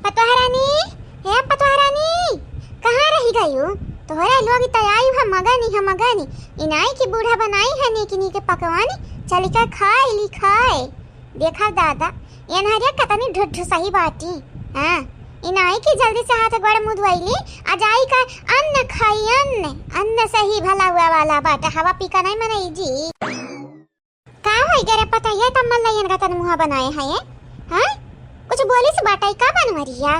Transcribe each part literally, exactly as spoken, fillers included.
पतोहरानी, हे पतोहरानी, कहाँ रहि गयू? तोहरे लोग त आई ह मगनी, ह मगनी। इनाई की बूढ़ा बनाई है नीक नीक पकवान, चलि के खाई ली खाए। देखा दादा, एनहरिया कतनी ढुढुसही बाटी। हाँ, इनाई की जल्दी से हाथ गोड़ मुँह धोइली, आ जाई का अन्न खाई, अन्न, अन्न से ही भला हुआ वाला बाटा, हवा पी का नहीं मनई जी। का होई गे रे पतोहिया, तब मन लइयन का तन मुँह बनाए है ये? हाँ? कुछ बोली से बाटा, का बनवरिया?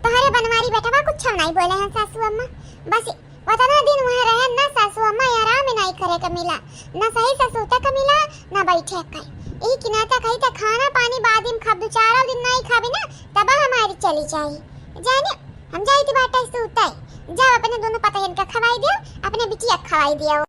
तोहरे बनवारी बेटवा कुछ नहीं बोले हैं सासू अम्मा। बस वतना दिन वहाँ रहे ना सासू अम्मा, आराम नहीं करे के मिला, ना सही से सूते के मिला, ना बैठे के। ई किनाता कही त खाना पानी बाद में खाब, दो चारों दिन नहीं खाबे ना, तब हमारी चली जाई। जाने, हम जाई थी बाटे सूते, जाओ अपने दोनों पतोहियन का खवाई दियो, अपने बिटिया का खवाई दियो।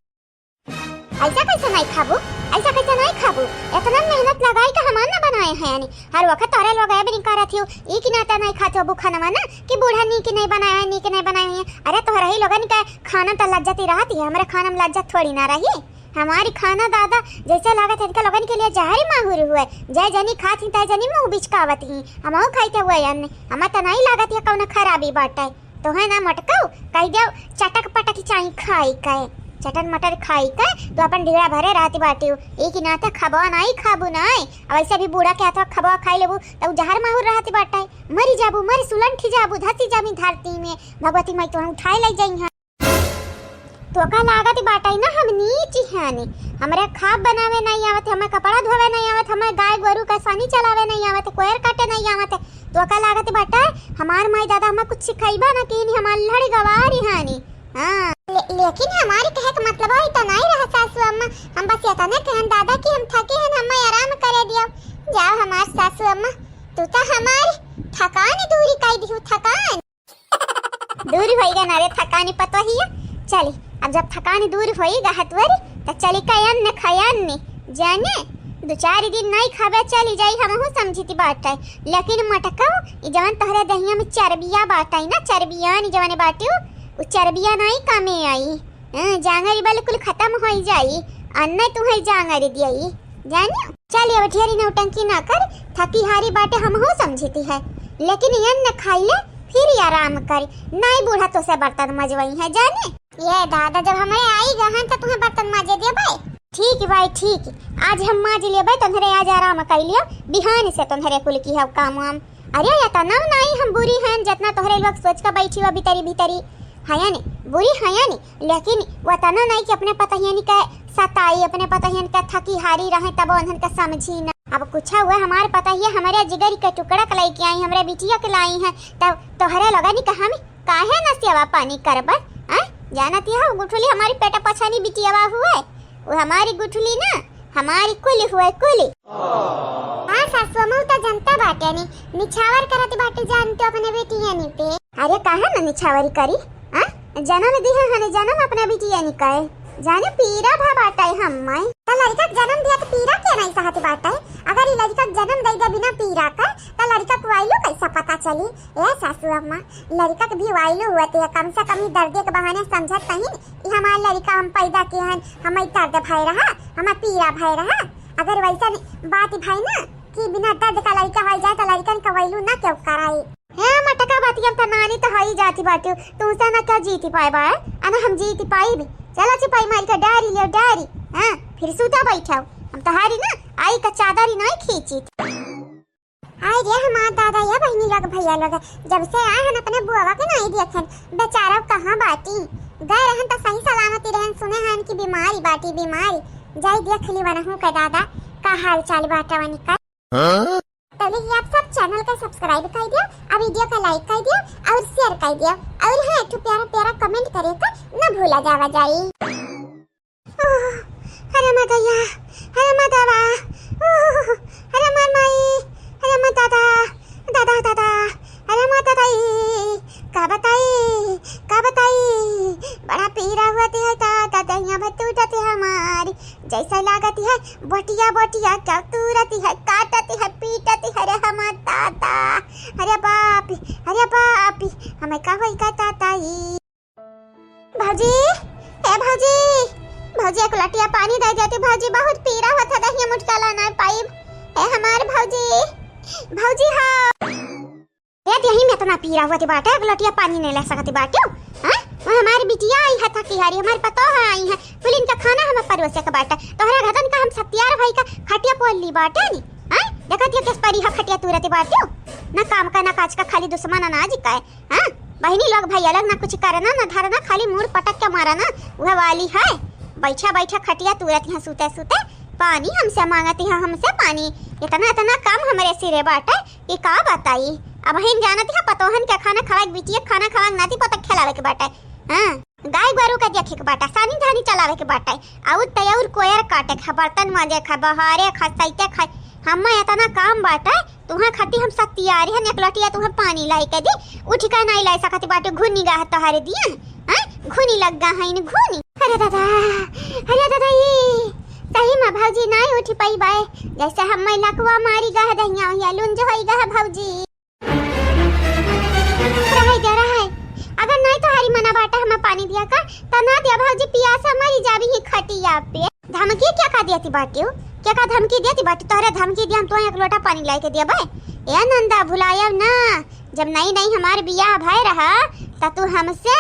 ऐसा कैसे नहीं खाबू? ऐसा कैसे नहीं खाबू? इतना मेहनत लगाई के हमार ना बनाए हैं यानी। हर वक्त तोरे लोग ऐब नहीं करत हियो, ई किनाता नहीं खात हो खाना ना, कि बूढ़ा नीक नहीं बनाए हैं, नीक नहीं बनाए हैं। अरे तोहरे ही लोगन के खाना त लज्जत ही रहत ही, हमरे खाना में लज्जत थोड़ी ना रही। हमारी खाना दादा जैसे लागत है इनका लोगन के लिए जहरी माहुर हुए। जय जनी खात ही तय जनी मुँह बिचकावत ही, हमहू खाई थे हुए अन्न, हमार त नहीं लागत है कौनो खराबी बाटे। तोहे ना मटकऊ, कहि देव चटक पटक चाही खाई के, चटन मटर खाई के, तू अपन ढीड़ा भरे रहती बाटिउ। ई किनाता खबवा नाई खाबू नाई, अब ऐसे भी बूढ़ा के हाथवा खबवा खाई लेबू, त उ जहर माहुर रहती बाटे, मरी जाबू, मरी सुलंठी जाबू, धसी जाबी धरती में, भगवती माई तोहे उठाए लई जइहैं। तोका लागत बाटे ना हम नीच हनी, हमरे खाब बनावे नाई आवत, हमें कपड़ा धोवे नाई आवत, हमें गाय गोरू का सानी चलावे नाई आवत, कोयर काटे नाई आवत, तोका लागत बाटे, हमार माई दादा हमें कुछ सिखाइबा ना कीन, हमार लड़ गवारी हानी। हाँ। ले-, लेकिन हमारे कहे के मतलब है तो नहीं रहा सासू अम्मा, हम बस इतने कहन दादा कि हम थके हैं, हमें आराम करे दियो। जाओ हमार सासू अम्मा, तू तो हमारी थकान दूरी कर दिहू, थकान। दूर होइगा ना रे थकानी पतोहिया। चली, अब जब थकानी दूर होइगा हतवरी, त चली कयन न खयन न। जाने, दो चार दिन नहीं खाबे चली जाई, हमहू समझित बाटे। लेकिन मटकऊ, ई जवन तोहरे दहिया में चरबिया बाटे ना, चरबिया नी जवने बाटिउ, उ चरबिया नहीं कमे आई। हाँ, जांगरी बिल्कुल खत्म होई जाई, अन्ने तुहे जांगरी दियई। जाने, चल अब ढेरी नौटंकी ना कर, थकी हारी बाटे हमहू समझिती है, लेकिन ये न खाई ले, फिर ही आराम कर, नाई बूढ़ा तो से बर्तन मजवई है जाने। ये दादा, जब हमें आई गहन तो तुम्हें बर्तन माजे देबे। ठीक भाई ठीक, आज हम माज लेबे, तोहरे आज आराम कर लियो, बिहान से तोहरे कुल की है काम वाम। अरे ये तनाव नाई हम बुरी हैं, जितना तोहरे लोग सोच के बैठी हो भीतरी भीतरी, है या नहीं? बुरी है या नहीं? लेकिन वतना नहीं कि अपने पतहियन के सताई, अपने पतहियन के थकी हारी रहे, तब उन्हन के समझी ना। अब कुछ हुआ, हमारे पतहिया हमरे जिगरी के टुकड़ा के लेके आई, हमरे बिटिया के लाई हैं, तब तोहरे लोगन के हम काहे ना सेवा पानी करबे? हैं? जानत यह गुठुली हमारी पेट पछानी बिटियावा हुए, वो हमारी गुठुली ना, हमारी कुल हुए कुल। हाँ सासू अम्मा, उ त जनता बाटे नी, निछावर करत बाटे जान तो अपने बेटियनी पे। अरे काहे न निछावरी करी? हाँ? जन्म दिहे हने जन्म अपने बेटियनी कहे। जाने पीरा भा बाटे हम माई। त लड़का के जन्म दिया त पीरा के नहीं सहत बाटे? अगर ई लड़का के जन्म दे दे बिना पीरा के, त लड़का को आइलो कैसा पता चली? ए सासू अम्मा, लड़का के भी वाइलो हुआ थे, कम से कम ई दर्दे के बहाने समझत नहीं, ई हमार लड़का हम पैदा किए हन, हमें दर्द भय रहा, हमें पीरा भय रहा। अगर वैसा बात भई ना कि बिना दर्द का लड़का हो जाए तो लड़कन का वैल्यू ना क्यों कराई। हे मटका बातिया त नानी तो हई जाती बाटी, तू से ना क्या जीती पाए बा, अना हम जीती पाई भी। चला चिपाई मारी का डारी लियो डारी, हाँ, फिर सूता बैठाओ, हम तहारी ना आई का चादरी नहीं खींची। आय रे हमार दादा या बहिनी लोग, भैया लोग, जब से आए हन अपने बुआवा के नाई देखन, बेचारा कहाँ बाटी? गए रहन त सही सलामती रहन, सुने हन कि बीमारी बाटी, बीमारी। जाई देख ली वनहू के दादा, का हाल चाल बाटा वनी का। हाँ? तो लेकिन आप सब चैनल का सब्सक्राइब कर दियो, आ वीडियो का लाइक कर दियो और शेयर कर दियो, और हाँ, एक ठो प्यारा प्यारा कमेंट करे का न भूला जावा जाई। ओह, अरे माँ दैया, अरे माँ दावा, ओह, अरे माँ माई, अरे माँ दादा, दादा, दादा, अरे माँ दादाई, का बताई, का बताई, बड़ा पीरा हुआ थे है दादा, दहिया भर टूटत है हमारी, जैसे लागत है बोटिया, बोटिया क्या तूरत है, काटत है, पीटत है रे हमार दादा, अरे बाप, अरे बाप, हमें का होई का दादाई। भौजी, ए भौजी, भौजी एक लटिया पानी दे देती भौजी, बहुत पीरा होत है, दहिया मुटकाला ना पाइब। ए हमार भौजी, भौजी हो। यही में इतना पीरा हुआ बाटे, एक लोटिया पानी नहीं ला सकत बाटे। हाँ, वो हमारी बिटिया आई है थकी हारी, हमारी पतोह आई है, कुल इनका खाना हम परोसे के बाटे। तोहरे घतन का हम सत्यार भाई का खटिया पोल ली बाटे नी। हाँ, देखत ये किस परी है खटिया तुरत बाटे। ना काम का, ना काज का, खाली दुश्मन अनाज का है। हाँ, बहिनी लोग भाई अलग, ना कुछ करना, ना धरना, खाली मूड़ पटक के मारना, वह वाली है। बैठा बैठा खटिया तुरत यहाँ सूते सूते पानी हमसे मांगती है, हमसे पानी। इतना इतना काम हमरे सिरे बाटे कि का बताई। अब हिन जानती है पतोहन के खाना खवाए, बिटिया के खाना खवाए, नाती पोता के खिलावे के बाटे। हाँ, गाय गोरू के देखे के बाटे, सानी धानी चलावे के बाटे, और तय और कोयर काटे के, बर्तन मांजे के, बहारे के, सैते के, हम्मे इतना काम बाटे। तुहाँ खाती हम सत्यारी हन, एक लोटिया तुहाँ पानी लाई के दी, उठ के नहीं लाई सकती बाटे, घुनी गा है तोहरे दिया, हैं? घुनी लग गा है इन घुनी। अरे दादा, अरे दादा, ये सही में भौजी नहीं उठ पाई बाए, जैसे हम मैं लकवा मारी गा है दहिया, या लुंज होई गा है भौजी। रहे दे, रहे। अगर नहीं तोहरी मना बाटे हमें पानी दिया का, त ना दिया भौजी, पियासा मरी जाबी ही खटिया पे। धमकी क्या का देती बाटियो? क्या का धमकी देती बाटी? तोहरे धमकी दिया हम तो एक लोटा पानी लाई के दिया बे। ए नंदा, भुलाया ना, जब नई नई हमार बियाह भय रहा, त तू हमसे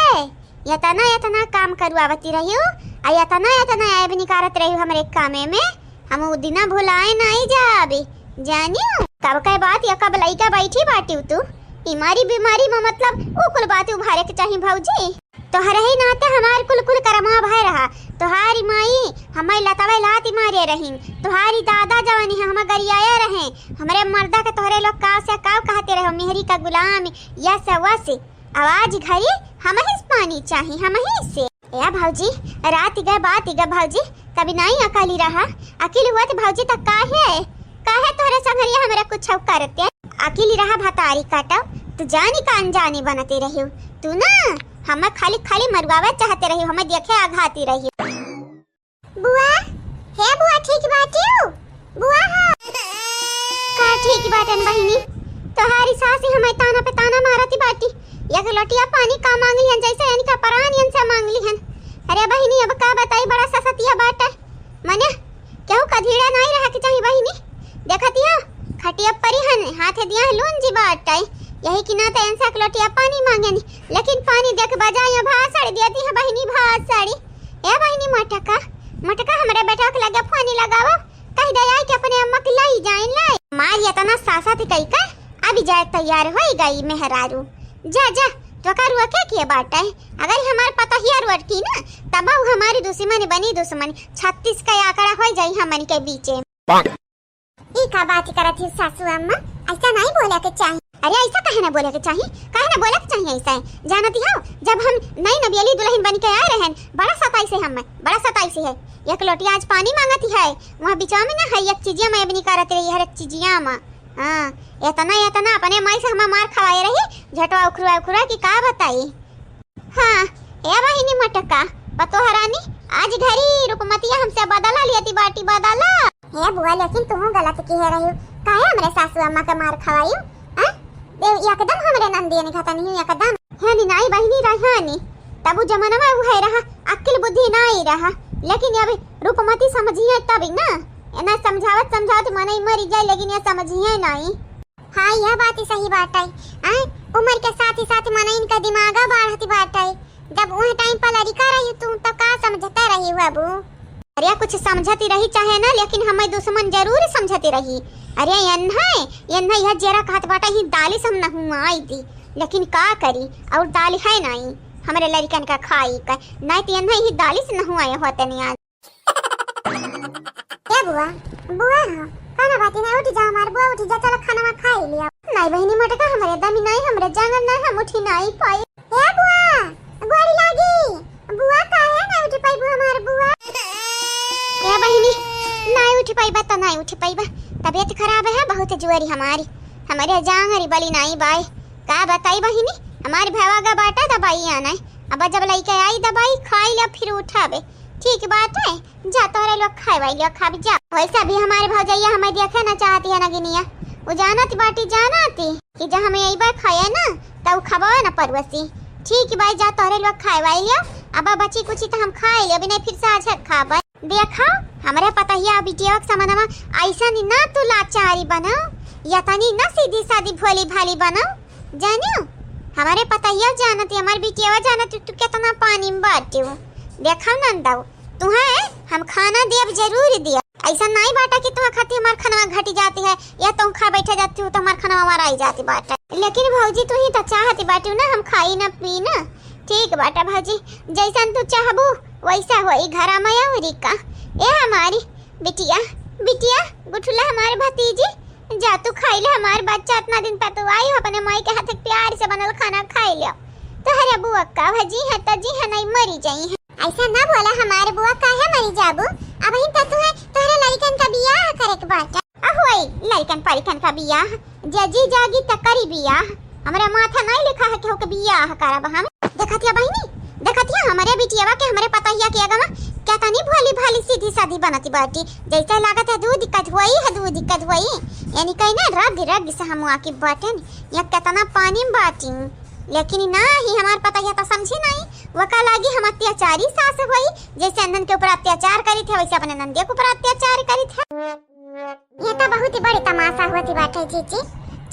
यतना यतना काम करवावती रहियो, आ यतना यतना ऐब निकारत रहियो हमरे कामे में, हम उ दिना भुलाए नाई जाबे, जानियो। कब के बात या कब लइका बैठी बाटिउ तू, इमारी बीमारी में मतलब उ कुल बात उभारे के चाही भौजी। तोहरे ही नाते हमार कुल कुल करमा भय रहा, तोहारी माई हमें लतवे लाती मारे रही, तोहारी दादा जवानी है हमें गरियाया रहे, हमरे मर्दा के तोहरे लोग काव से काव कहते रहो, मेहरी का गुलाम, यस वस। आवाज घरी हमही से पानी चाही, हमही से। ए भौजी, रात गे बात गे भौजी, कभी नाई अकेली रहा, अकेली हुआ तो भौजी तक काहे, काहे तोहरे संगरिया हमरा कुछ करते? अकेली रहा भतारी काटो, तू जानी का अनजानी बनते रहियो, तू ना हमें खाली खाली मरुआवे चाहते रहियो, हमें देखे आघाती रहियो। बुआ, हे बुआ, ठीक बाटिउ? बुआ हो। का ठीक बाटन बहिनी? तोहारी सास ही हमारी ताना पे ताना मारती बाटी। एक लोटिया पानी का मांग लिहन, जैसे इनका परान इनसे मांग लिहन। अरे बहिनी, अब का बताई, बड़ा ससतिया बाटा। मने, केहू का धीरे नाई रहा के चाही बहिनी। देखती हो, खटिया परी हन, हाथ दिया है लून जी बाटा। यही की नाते इनसे एक लोटिया पानी मांगेनी, लेकिन पानी दे के बजाय भाषण देती है बहिनी, भाषण। ए बहिनी मोटका, मोटका, हमरे बेटवा के लगे फोन लगावो, कह दे आई कि अपने अम्मा के लाई जाए, लाई। मार इतना सासा थी कही का, अभी जाए तैयार होई गई मेहरारू। जा, जा, तो का रुआ के किए बाटे? अगर हमार पतोहिया रोटी ना, तब वो हमारी दुश्मन बनी दुश्मन, छत्तीस का आंकड़ा हो जाई हमन के बीचे। ई का बात करत ही सासू अम्मा, ऐसा नहीं बोले के चाही। अरे ऐसा काहे ना बोले के चाही, काहे ना बोले के चाही ऐसा है? जानती हो, जब हम नई नबियली दुल्हन बन के आए रहन, बड़ा सताई से हम, बड़ा सताई से है। एक लोटी आज पानी मांगती है, वहाँ बिचवा में ना है, एक चीजिया में बनी करत रही, हर एक चीजिया में। हाँ, इतना, इतना अपने माई से हम मार खवाए रही, झटवा उखरुआ उखरुआ की का बताई। हाँ, ए बहिनी मोटका, पतोह रानी, आज घरी रूपमतिया हमसे बदला लेती बाटी, बदला। हे बुआ, लेकिन तुहू गलत किहे रहिउ, काहे हमरे सासू अम्मा के मार खवाइउ? हाँ? दे-, एकदम हमरे नंदियन घतनी एकदम। हे नी नाई बहिनी रहानी, तबु जमानवा उहे रहा, अक्ल बुद्धि नाई रहा, लेकिन अब रूपमती समझिए तब ना, एना समझावत समझावत मनई मरी जाए, लेकिन ये समझिए नाई। हाँ, यह बात ही सही बाटे। आय, उम्र के साथ ही साथ मनइन का दिमागा बढ़त बाटे। जब उह टाइम पर लड़िका रही तू, तो का समझते रही बाबू? अरे, कुछ समझती रही चाहे ना, लेकिन हमें दुश्मन जरूर समझती रही। अरे, एन्हे, एन्हे यह जेरा कहत बाटे, ही दालिस हम नहुआई दी, लेकिन का करी, और दाल है नाई हमरे लड़िकन का खाई का, नाई तो एन्हे ही दालिस नहुआए होते नहीं आज। ए बुआ, बुआ हो, काना बाटी नहीं, उठी जा हमार बुआ, उठी जा, चलो खाना में खाई लिया। नहीं बहिनी मोटका, हमरे दमी नहीं, हमरे जांगर नहीं, हम उठी नहीं पाई। ए बुआ, गोरी लागी, बुआ काहे नहीं उठी पाई बुआ, हमार बुआ? ए बहिनी, नहीं उठी पाई बा, तो नहीं उठी पाई बा, तबीयत खराब है बहुत जुआरी हमारी, हमरे जांगरी बली नहीं बाई, का बताई बहिनी, हमारी भवा गा बाटा दवाई आना है, अब जब लइके आई दवाई खाई ले फिर उठाबे, ठीक बात है। जा तोहरे लोग खाए वाली लोग खाबी जा। वैसे भी हमारे भौजैया हमें देखे ना चाहती है नगिनिया। वो जानत बाटी, जानती कि जब हमें यही बार खाए ना, तो वो खबावे ना परवसी। ठीक बाई, जा तोहरे लोग खाए वाली लोग। अब बची कुची तो हम खाए ले, अभी नहीं फिर साझे खाबे। देखो, हमरे पतोहिया बिटिया के समनवा ऐसा नहीं ना तू लाचारी बनाओ, या तनी ना सीधी सादी भोली भाली बनाओ। जानियो, हमरे पतहिया जानत, हमर बिटियावा जानत, तू केतना पानी में बाटिउ। देखा नंदउ, तुहे हम खाना देब, जरूर देब। अइसा नाहीं बाटा कि तुहा खाती हमार खनवा घटी जाती है, या तुम खा बैठा जाती हो तो हमार खनवा मराई जाती बाटा। लेकिन भौजी, तू ही तो चाहती बाटिउ ना हम खाई ना पी ना। ठीक बाटा भौजी, जइसन तू चाहबू वइसा होई घरा में। अउरी का, ए हमारी बिटिया, बिटिया, गुठुला हमार भतीजी, जा तू खाई ले हमार बच्चा, इतना दिन पर तू आई हो, अपने माई के हाथ के प्यार से बनल खाना खाई ले। तोहरे बुआ का भजी है तो जी है, नहीं मरी जाई है। अइसा ना बोला हमार बुआ, काहे मरी जाबू? अबहिन तो तुहे तोहरे लड़िकन का बियाह करे के बाटे। अ होई लड़िकन परिकन का बियाह, जे जी जागी त करी बियाह। हमरे माथा नहीं लिखा है केहू के बियाह करब हम। देखतिया बहिनी, देखतिया हमरे बिटियावा के, हमरे पतहिया के अगवा केतनी भोली भाली सीधी सादी बनती बाटी। जइसे लागत है दूध कज होई है, दूध कज होई। यानी कहीं ना रग रग से हम आके बटन, या केतना पानी में बाटी। लेकिन नाही, हमार पतहिया तो समझी नाही, वका लागी हम अत्याचारी सास होई, जइसे अनन के ऊपर अत्याचार करी थे, वइसे अपने नंदिया के ऊपर अत्याचार करी थे। ये तो बहुत ही बड़ी तमाशा होती बाटे जीजी।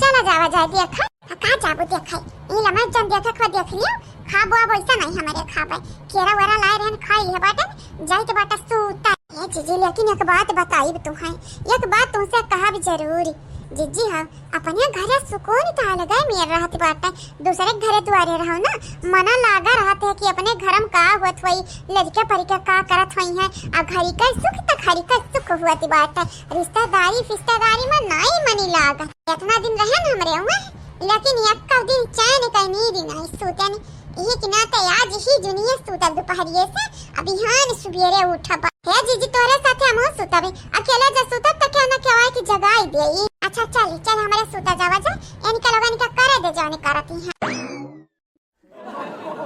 चला जावा जाए देखा। आ, का जाबू देखा? ई लमर जन देखा खो देख लियो। खाबो अब वइसा नहीं हमरे खाबे। केरा वेरा लाए रहन खाई है बाटे, जाइत बाटे सूता। ए जीजी, लेकिन एक बात बताइब तुहे, एक बात तुमसे कहब जरूर। जीजी, हम अपने घरे सुकून त अलगे मेर रहत बाटे, दूसरे के घरे दुआरे रहो ना, मना लागा रहत है कि अपने घर में का होत होई, लड़के परिके का करत होई है, आ घरी के सुख त घरी के सुख होत बाटे। रिश्तेदारी फिश्तेदारी में नाई मनी लाग। इतना दिन रहे न हमरे हुए, लेकिन एक दिन चैन के नींद नाई सूते नी। यही के नाते आज ही जुनिया सूतल दोपहरिए से, अब बिहान सुबेरे उठब। हे जीजी, तोरे साथे हमहू सुतबे। अकेले जे सुतब त केहू न केहू आए के जगाई देई। अच्छा चल, चल हमरे सुता जावा जा। इनके लोगन के करे दे जौन करती हैं।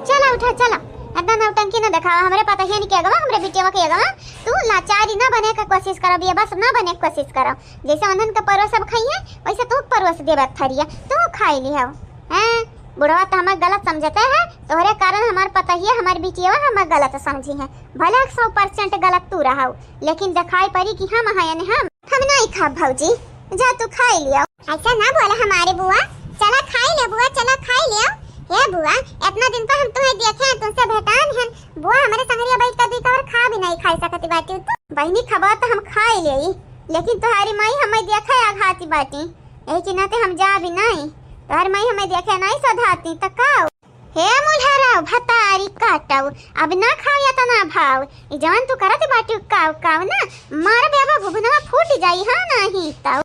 चला उठा, चला। इतना नौटंकी न देखावा। हमरे पतहियन के अगवा, हमरे बिटिया के अगवा तू लाचारी ना बने के कोशिश करो, बेबस ना बने के कोशिश करो। जैसे उन्हन के परोसब खाई है, वैसे तू परोस देबे थरिया, तू खाई लिहव। हैं? बुढ़वा तो हमें गलत समझते है, तोहरे कारण हमार पतहिया, हमार बिटिया हमें गलत समझी है। भले एक सौ परसेंट गलत तू रहव, लेकिन दिखाई पड़ी कि हम हैं हम। हम नहीं खाब भौजी, जा तू खाई लियो। ऐसा ना बोला हमारे बुआ, चला खाई ले बुआ, चला खाई लियो। हे बुआ, इतना दिन पर हम तुम्हें देखे हैं, तुमसे भेटान हैं। बुआ, हमरे संगरिया बैठ कर दी कवर खा भी नहीं खाई सकती बाटी तू। बहिनी, खबा तो हम खाई लेई, लेकिन तुम्हारी माई हमें देखे आघाती बाटी, यही के नाते हम जा भी नहीं। तुम्हारी माई हमें देखे नहीं सधाती त का? हे मुल्हराव, भतारी काटव, अब ना खाओ इतना भाव। ई जवन तू करत बाटी काव काव ना, मार बेबा भुभुनवा फूट जाई, हाँ नहीं तव।